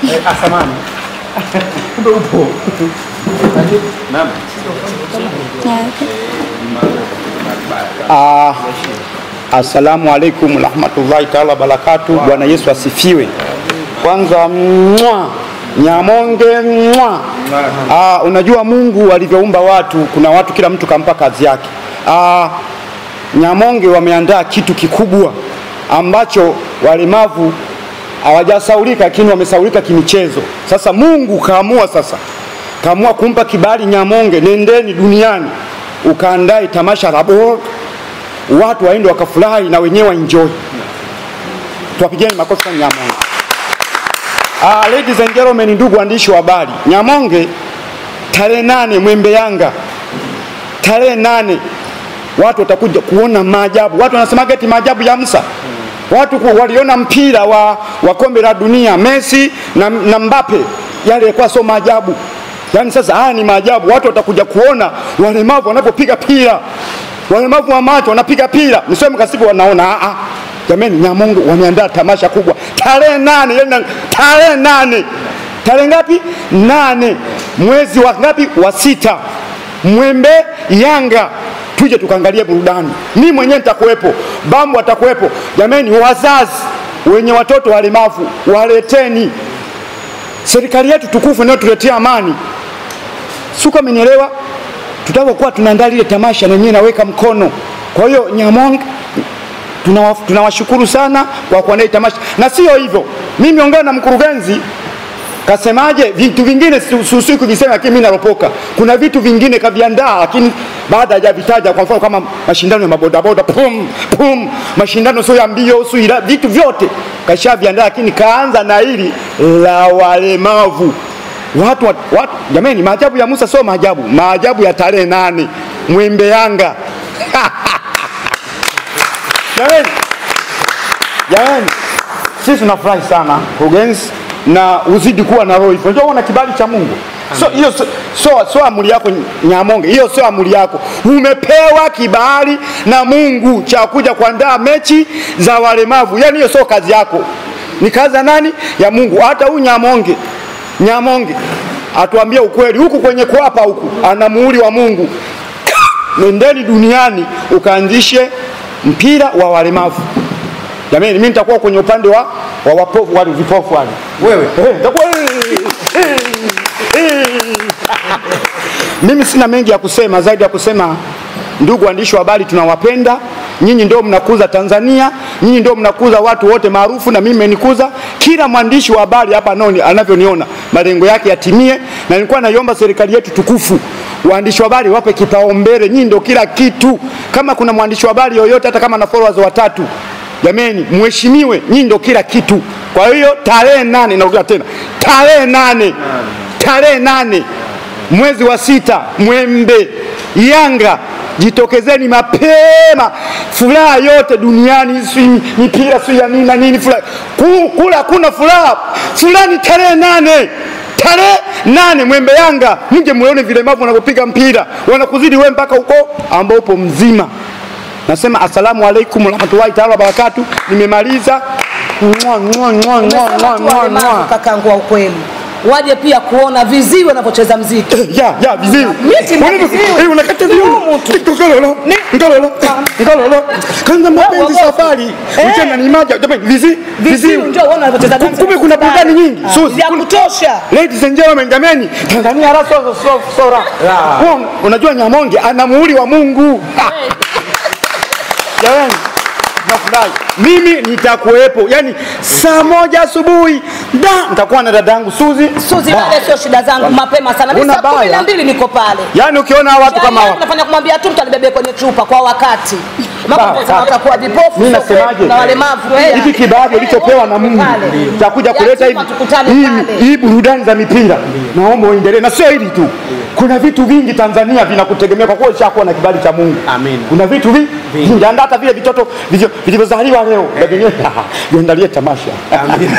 Asamani. Kumbe upo. Naam. Assalamu alaikum warahmatullahi taala barakatuh. Bwana Yesu asifiwe. Kwanza mwa Nyamonge mwa. Unajua Mungu alivyoumba watu, kuna watu kila mtu kampa kazi yake. Nyamonge wameandaa kitu kikubwa ambacho walemavu hawajasaulika, lakini wamesaulika kimichezo. Sasa Mungu kaamua, sasa kaamua kumpa kibali Nyamonge, nendeni duniani ukaandae tamasha la bora, watu waende wakafurahi na wenyewe waenjoy. Tuwapigeni makofi sana Nyamonge. Ladies and gentlemen, ndugu waandishi wa habari, Nyamonge tarehe 8 Mwembe Yanga, tarehe 8 watu watakuja kuona maajabu. Watu wanasema eti maajabu ya Musa. Watu waliona mpira wa kombe la dunia, Messi na Mbappe, yale yalikuwa sio maajabu. Yaani sasa haya ni maajabu. Watu watakuja kuona walemavu wanapopiga pira. Walemavu wa macho wanapiga pira. Mseme kasibu wanaona a. Jamani, Nyamonge wameandaa tamasha kubwa. Tarehe 8, yani tarehe 8. Tarehe ngapi? 8. Mwezi wa ngapi? Wa 6. Mwembe Yanga. Tuje tukaangalie burudani. Mimi mwenyewe nitakuwepo, Bambu atakuwepo. Jamani, wazazi wenye watoto walemavu waleteni. Serikali yetu tukufu inayotuletea amani. Suka amenielewa? Tutapokuwa tunaandaa ile tamasha na nyinyi naweka mkono. Kwa hiyo Nyamonge tunawashukuru sana kwa kuandaa tamasha. Na sio hivyo, mimi ongea na mkurugenzi kasemaje, vitu vingine siusiku kuvisema, lakini mimi naropoka. Kuna vitu vingine kaviandaa lakini baada hajavitaja, kwa mfano kama mashindano ya mabodaboda, pum pum, mashindano sio ya mbio, sio ila vitu vyote kashaviandaa, lakini kaanza na hili la walemavu. Watu jamani, maajabu ya Musa sio maajabu, maajabu ya tarehe 8 Mwembe Yanga. Jamani, jamani, sisi tunafurahi sana mkurugenzi, na uzidi kuwa na roho hivyo. Unajua una kibali cha Mungu. So hiyo sio amri yako Nyamonge, hiyo sio amri yako. Umepewa kibali na Mungu cha kuja kuandaa mechi za walemavu. Yaani hiyo sio kazi yako. Ni kazi ya nani? Ya Mungu. Hata huyu Nyamonge, Nyamonge atuambie ukweli, huku kwenye kuapa huku ana muhuri wa Mungu. Nendeni duniani ukaanzishe mpira wa walemavu. Jamani, mimi nitakuwa kwenye upande wa wapofu wale, vipofu wale. Wewe nitakuwa Mimi sina mengi ya kusema zaidi ya kusema, ndugu waandishi wa habari, tunawapenda. Nyinyi ndio mnakuza Tanzania, nyinyi ndio mnakuza watu wote maarufu, na mimi mmenikuza. Kila mwandishi wa habari hapa anavyoniona, malengo yake yatimie. Na nilikuwa naiomba serikali yetu tukufu, waandishi wa habari wape kipaumbele. Nyinyi ndio kila kitu. Kama kuna mwandishi wa habari yoyote, hata kama na followers watatu, jameni, mheshimiwe, nyinyi ndio kila kitu. Kwa hiyo tarehe 8, narudia tena, tarehe 8, tarehe 8 mwezi wa 6 Mwembe Yanga, jitokezeni mapema. Furaha yote duniani, si mipira, si ya nini na nini, furaha kula, kuna furaha fulani tarehe 8. Tarehe 8 Mwembe Yanga, mje muone vilemavu wanapopiga mpira, wanakuzidi wewe mpaka huko ambao upo mzima. Nasema asalamu alaikum warahmatullahi taala wabarakatuh. Nimemaliza. Mwa mwa mwa mwa mwa mwa. Kakangu wa ukweli, waje pia kuona viziwi wanapocheza muziki. Ya viziwi. Unakata viuno. Ngololo. Ngololo. Ngololo. Kwanza mapenzi safari. Mchana ni maji. Jamani, viziwi. Viziwi ndio uone wanapocheza dance. Kumbe kuna burudani nyingi. Suzi ya kutosha. Ladies and gentlemen, jamani, Tanzania raso so sora. Unajua Nyamonge ana muhuri wa Mungu. Jamani, nafurahi. Mimi nitakuwepo. Yaani saa 1 asubuhi nitakuwa na dadangu Suzi. Suzi pale sio shida zangu, mapema sana. Mimi saa 12 niko pale. Yaani ukiona watu kama hawa nafanya kumwambia tu mtu alibebe kwenye chupa kwa wakati. Mambo watakuwa vipofu Mimi nasemaje? na walemavu. Hiki kibali ulichopewa na Mungu cha kuleta hivi hii burudani za mipira, naomba uendelee. Na sio hili tu. Kuna vitu vingi Tanzania vinakutegemea kwa kuwa ushakuwa na kibali cha Mungu. Amina. Kuna vitu vingi, hata vile vitoto vilivyozaliwa leo na vyenyewe viandalie tamasha. Amina.